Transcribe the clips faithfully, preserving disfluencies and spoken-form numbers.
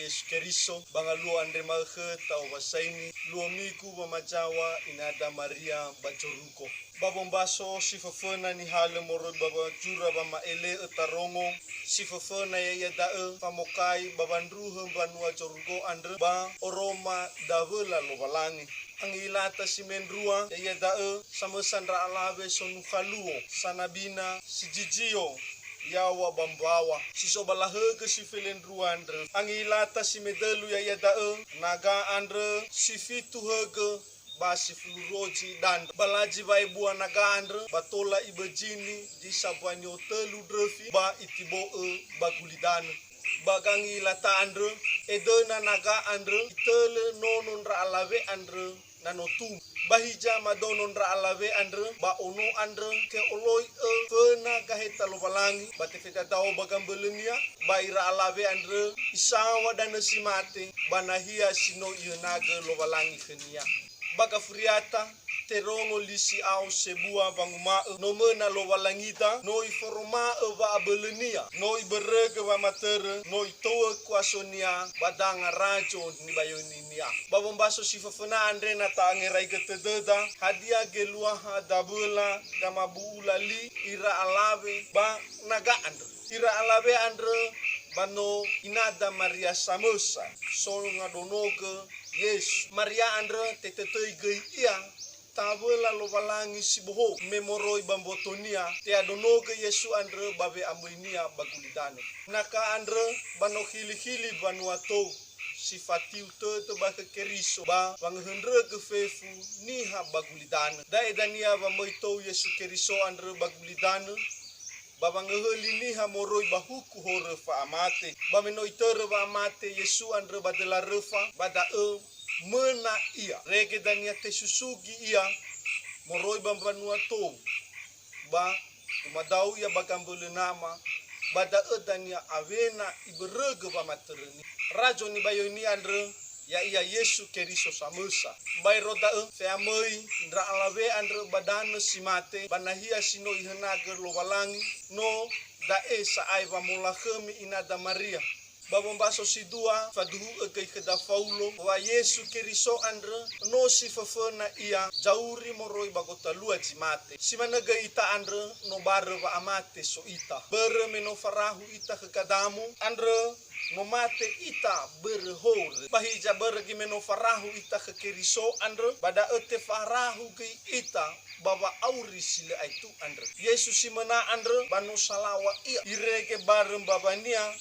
Yesu Keriso, ba ngaluo andre ma'ökhö ta'owasaini luo migu wamazaŵa inada Maria ba zorugo. Ba wombaso si föföna nihalö moroi ba wazura wama'ele'ö tarongo, si föföna ya'ia da'ö famokai ba wandruhö mbanua zorugo andrö ba oroma dawöla Lowalangi. Angilata si mendrua, ya'ia da'ö samösa ndra alawe sonukha luo, sanabina, si zizio, yaŵa ba mbaŵa, si so ba lahögö si felendrua andrö. Angilata si medölu ya'ia da'ö naga andrö si fitu högö ba si fulu rozi dandrö. Ba lazi wa'ebua naga andrö ba tola ibözini zi sambua ni'otölu ndröfi ba itibo'ö ba gulidanö. Ba gangilata andrö, edöna naga andrö, itölö nono ndra alawe andrö na no tumbu. Ba hiza madono ndra alawe andrö ba ono andrö, te'oloi'ö föna gaheta Lowalangi, ba tefedadao ba gambölönia, ba ira alawe andrö isaŵa danö si mate, ba nahia si no ihönagö Lowalangi khönia. Ba gafuriata, terongo li si'ao sebua wanguma'ö, no möna Lowalangida, no iforoma'ö wa'abölönia, no ibörögö wamatörö, no itou'ö kuasonia ba danga razo nibayoininia. Ba wombaso si föföna andre na ta'angeraigö tödöda, hadia geluaha dawöla gamabu'ula li ira alawe ba naga andrö. Ira alawe andrö ba no inada Maria samösa, so ngadonogö Yesu. Maria andrö tetötöi göi ia tawöla Lowalangi si bohou, me moroi ba mbotonia te'adonogö Yesu andrö ba we'amöinia ba gulidanö. Naga andrö ba no khili-khili mbanua tou si fatiu tödö ba khö Keriso ba wangöhöndrögö fefu niha ba gulidanö. Da'e dania wamöi tou Yesu Keriso andrö ba gulidanö, ba wangöhöli niha moroi ba huku horö fa'amate. Ba me no itörö wa'amate Yesu andrö ba döla röfa, ba da'ö möna ia. Irege dania tesusugi ia moroi ba mbanua tou, ba umadao ia ba gambölö Nama, ba da'ö dania awena ibörögö wamatörönia. Razo nibayoini andrö, ya'ia Yesu Keriso samösa. Baero da'ö, fe'amöi ndra alawe andrö ba danö si mate, ba nahia si no ihönagö Lowalangi, no da'e sa'ae wamolakhömi inada Maria. Ba wombaso si dua, faduhu'ö göi khöda Faulo wa Yesu Keriso andrö no si föföna ia zauri moroi ba gotalua zi mate. Si manö göi ita andrö no barö wa'amate so ita. Börö me no farahu ita khö Gadamu andrö, no mate ita börö horö. Ba hiza börö göi me no farahu ita khö Keriso andrö, ba da'ö tefarahu göi ita ba wa'auri si lö aetu andrö. Yesu si möna andrö ba no salaŵa ia. Irege barö mbaŵania,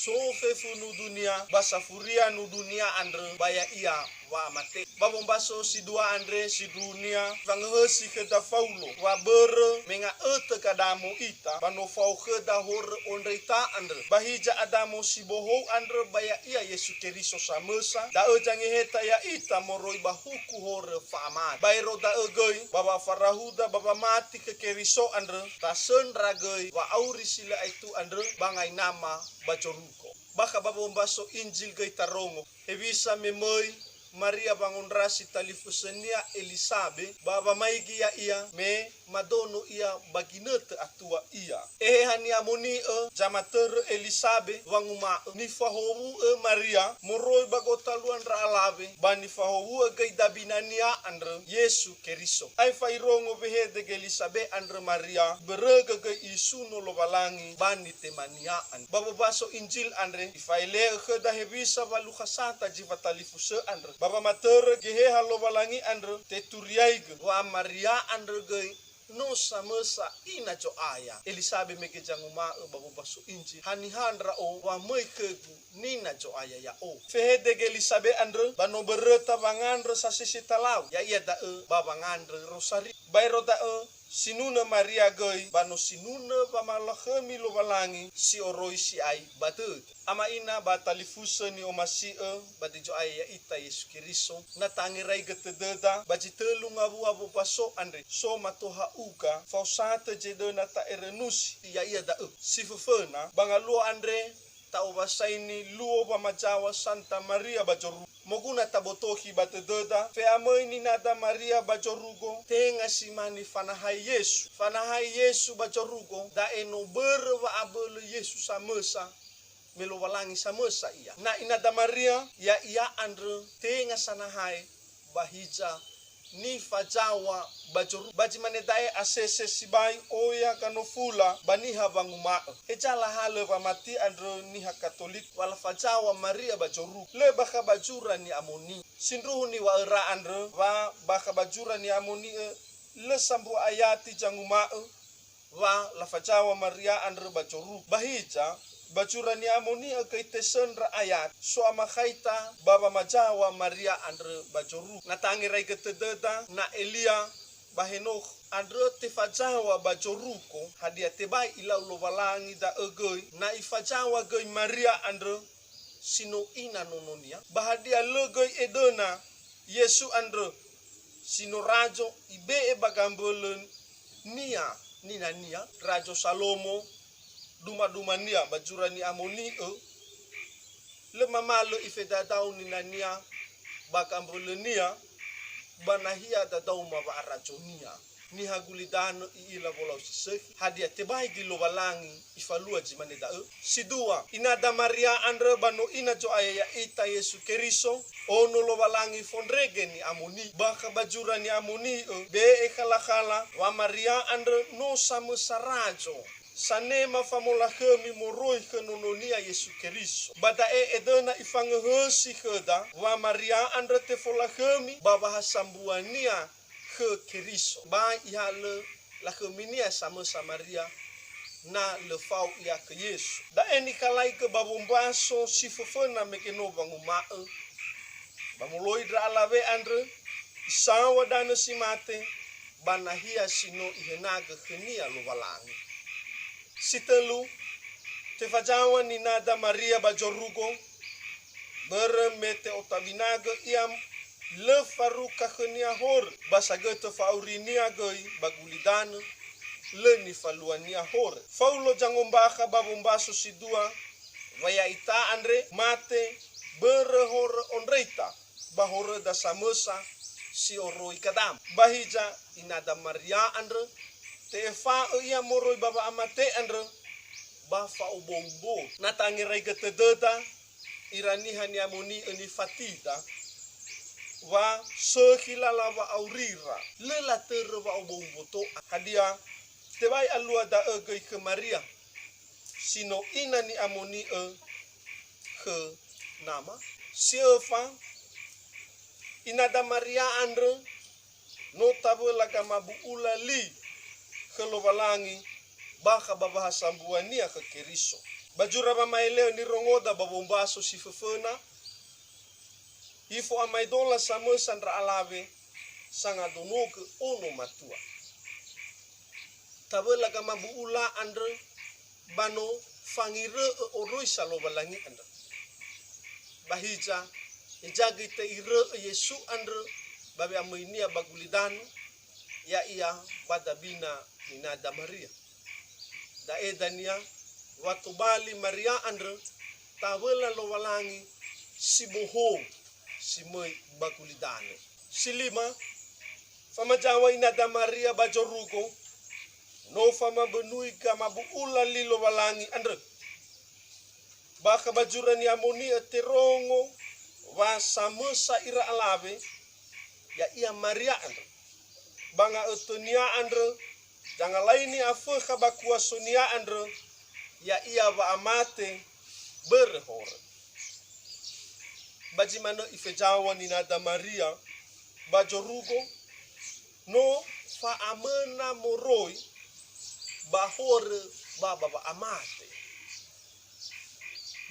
so fefu nudunia, ba safuria nudunia andrö ba ya'ia wa'amate. Ba wombaso si dua andre sindruhunia fangöhösi khöda Faulo, wa börö me nga'ötö Gadamu ita, ba no fao khöda horö ondröita andrö. Ba hiza Adamo si bohou andrö ba ya'ia Yesu Keriso samösa, da'ö zangeheta ya'ita moroi ba huku horö fa'amate. Baero da'ö göi, ba wafarahuda ba wamati khö Keriso andrö, tasöndra göi wa'auri si lö aetu andrö ba ngai Nama ba zorugo. Bakha ba wombaso Injil göi tarongo, hewisa me möi Maria wangondrasi talifusönia Elisabe, ba wamaigi ya'ia me madono ia ba ginötö atua ia. Eheha ni'amoni'ö zamatörö Elisabe wanguma'ö, nifahowu'ö Maria moroi ba gotalua ndra alawe, ba nifahowu'ö göi dabinania andrö Yesu Keriso. Aefa irongo wehede Gelisabe andrö Maria, ibörögö göi isuno Lowalangi ba nitemania andrö. Ba wombaso Injil andre, ifa'ele'ö khöda hewisa walukhasata zi fatalifusö andrö. Ba wamatörö Geheha Lowalangi andrö, teturiaigö wa Maria andrö göi no samösa ina Zo'aya. Elisabe mege zanguma'ö ba wombaso Injil, "Haniha ndra'o wa möi khögu nina Zo'aya ya'o?" Fehede Gelisabe andrö, ba no böröta wangandrö sasese talau, ya'ia da'ö ba wangandrö rosari. Baero da'ö sinunö Maria göi, ba no sinunö wamalakhömi Lowalangi si oroi si'ai ba dödö. Ama ina ba talifusö ni'omasi'ö ba Zo'aya ya'ita Yesu Keriso, na ta'angeraigö tödöda ba zi tölu ngawua wombaso andre, so mato ha'uga, faosatö zedöna ta'erönusi, ya'ia da'ö. Si föföna, ba ngaluo andre ta'owasaini luo wamazaŵa Santa Maria ba zorugo. Moguna tabotokhi ba dödöda, fe'amöi ninada Maria ba zorugo, tenga si mane fanahai Yesu. Fanahai Yesu ba zorugo, da'e no börö wa'abölö Yesu samösa, me Lowalangi samösa ia. Na inada Maria, ya'ia andrö tenga sanahae, ba hiza nifazaŵa ba zorugo. Ba zi mane da'e asese sibai oya ganofula ba niha wanguma'ö. Heza lahalö wamati andrö niha Katoliko wa lafazaŵa Maria ba zorugo? Lö bakha ba zura ni'amoni'ö. Sindruhu niŵa'öra andrö wa bakha ba zura ni'amoni'ö lö sambua ayati zanguma'ö wa lafazaŵa Maria andrö ba zorugo. Ba hiza, ba zura ni'amoni'ö göi tesöndra ayat, so amakhaita ba wamazaŵa Maria andrö ba zorugo. Na tangeraigö tödöda, na Elia ba Henokh andrö tefazaŵa ba zorugo, hadia tebai ilau Lowalangi da'ö göi, na ifazaŵa göi Maria andrö si no ina nononia? Ba hadia lö göi edöna Yesu andrö si no razo ibe'e ba gambölönia ninania, Razo Salomo, duma-dumania ba zura ni'amoni'ö, lö mamalö ifedadao ninania ba gambölönia ba nahia dadaoma wa'arazonia. Niha gulidanö i'ila wolau si sökhi, hadia tebai göi Lowalangi ifalua zi mane da'ö? Si dua, inada Maria andrö ba no ina Zo'aya ya'ita Yesu Keriso, ono Lowalangi fondrege ni'amoni. Bakha ba zura ni'amoni'ö, be'e khalakhala wa Maria andrö no samösa razo, sanema famolakhömi moroi khö nononia Yesu Keriso. Ba da'e edöna ifangöhösi khöda wa Maria andrö tefolakhömi ba wahasambuania khö Keriso. Ba ihalö lakhöminia samösa Maria, na lö fao ia khö Yesu. Da'e nikalaigö ba wombaso si föföna mege no wanguma'ö, ba moloi ndra alawe andrö, isaŵa danö si mate, ba nahia si no ihenagö khönia Lowalangi. Si tölu, tefazaŵa ninada Maria ba zorugo, börö me te'otabinagö ia lö faruka khönia horö, ba sagötö fa'aurinia göi ba gulidanö, lö nifaluania horö. Faulo zangombakha ba wombaso si dua, wa ya'ita andre mate börö horö ondröita, ba horöda samösa si oroi gadama. Ba hiza, inada Maria andrö, te'efa'ö ia moroi ba wa'amate andrö, ba fa'oboumbo. Na tangeraigö tödöda, ira niha ni'amoni'ö nifatida, wa sökhi lala wa'aurira, lö latörö wa'oboumbo to'a. Hadia, tebai alua da'ö göi khö Maria, si no ina ni'amoni'ö khö Nama? Si öfa, inada Maria andrö no tawöla gamabu'ula li khö Lowalangi bakha ba wahasambuania khö Keriso. Ba zura wama'ele'ö nirongoda ba wombaso si föföna, ifo'amaedola samösa ndra alawe sangadonogö ono matua. Tawöla gamabu'ula andrö ba no fangirö'ö oroisa Lowalangi andrö. Ba hiza, heza göi te'irö'ö Yesu andrö ba we'amöinia ba gulidanö, ya'ia ba dabina ninada Maria. Da'e dania wa tobali Maria andrö tawöla Lowalangi si bohou si möi ba gulidanö. Si lima, famazaŵa inada Maria ba zorugo, no famabönui gamabu'ula li Lowalangi andrö. Bakha ba zura ni'amoni'ö terongo wa samösa ira alawe, ya'ia Maria andrö. Ba nga'ötönia andrö, zangalaini afökha ba kuasonia andrö, ya'ia wa'amate börö horö. Ba zi manö ifezaŵa ninada Maria ba zorugo, no fa'amöna moroi ba horö ba ba wa'amate.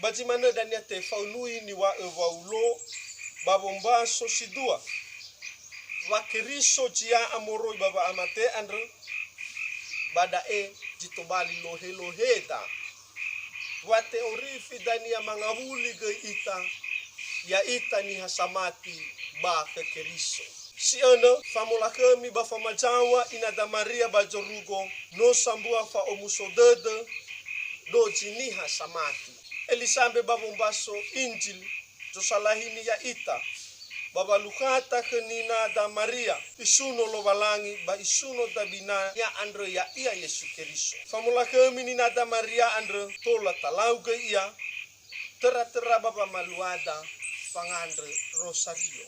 Ba zi manö dania tefaunui niŵa'ö Waulo ba wombaso si dua, wa Keriso zi ya'a moroi ba wa'amate andrö, ba da'e zi tobali lohe-loheda, wa te'orifi dania mangawuli göi ita, ya'ita niha samati ba khö Keriso. Si önö, famolakhömi ba famazaŵa inada Maria ba zorugo, no sambua fa'omuso dödö dozi niha samati. Elisambe ba wombaso Injil, zosalahini ya'ita, ba walukhata khö ninada Maria, isuno Lowalangi ba isuno dabina-Nia andrö, ya'ia Yesu Keriso. Famolakhömi ninada Maria andrö, tola talau göi ia, Töra-töra ba wamaluada fangandrö rosario.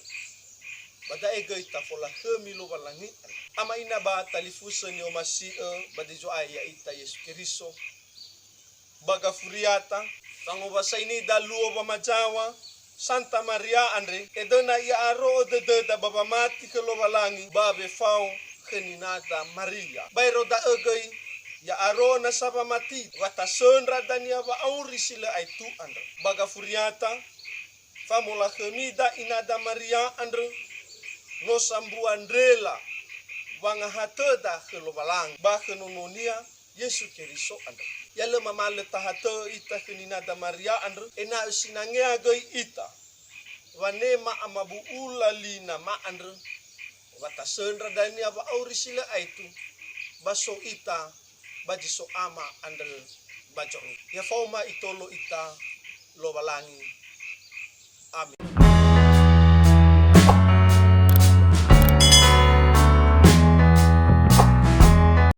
Ba da'e göi tafolakhömi Lowalangi andrö. Ama ina ba talifusö ni'omasi'ö ba zi Zo'aya ya'ita Yesu Keriso. Ba gafuriata, fangowasainida luo wamazaŵa, Santa Maria andre, edöna i'a'aro'ö dödöda ba wamati khö Lowalangi ba wefao khö ninada Maria. Baero da'ö göi, ya'aro'ö nasa wamati, wa tasöndra dania wa'auri si lö aetu andrö. Ba gafuriata, famolakhömida inada Maria andrö, no sambua ndrela wangahatöda khö Lowalangi ba khö Nononia, Yesu Keriso andrö. Ya lö mamalö tahatö'ö ita khö ninada Maria andrö, ena'ö sinangea göi ita, wanema amabu'ula li Nama andrö, wa tasöndra dania wa'auri si lö aetu, ba so ita ba zi so Ama andrö ba zorugo. Ya faoma itolo ita Lowalangi. Amin.